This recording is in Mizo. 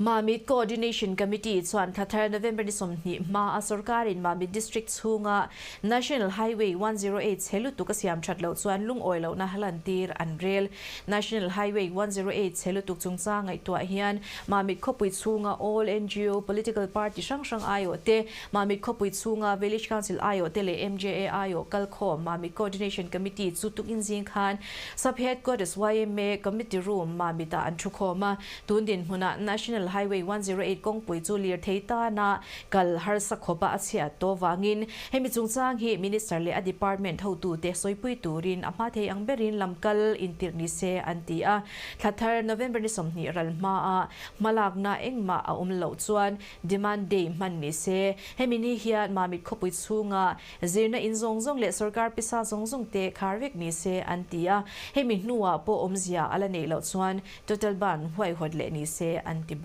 Mamit Coordination Committee chuan thla thar November ni 20 hma a sorkarin Mamit District chhunga National Highway 108 chhe lutuk a siam that loh chuan lungawi lohna hlantir an rel. National Highway 108 chhe lutuk chungchang ngaihtuah hian Mamit khawpui chhunga all NGO, political party hrang hrang aiawh te, Mamit khawpui chhunga Village Council aiawh te leh MJA aiawh kalkhawm Mamit Coordination Committee chu tukin zing khan Sub Headquarters yma Committee Room Mamit-ah an thukhawm a. Tun dinhmunah National Highway 108 kawngpui chu lirthei tana kal harsa khawpa a chhiat tawh vangin hemi chungchang hi Minister leh a department hotute sawipui turin a hma thei ang berin lam kal intirh ni se an ti a. Thla thar November ni 20 ral hmaa hmalakna engmah a awm loh chuan Demand Day hman ni se. Hemi ni hian Mamit khawpui chhunga zirna in zawng zawng leh sorkar pisa zawng zawng te khar vek ni se an ti a. Hemi hnuah pawh awmzia a la neih loh chuan Total ban huaihawt leh ni se an ti bawk.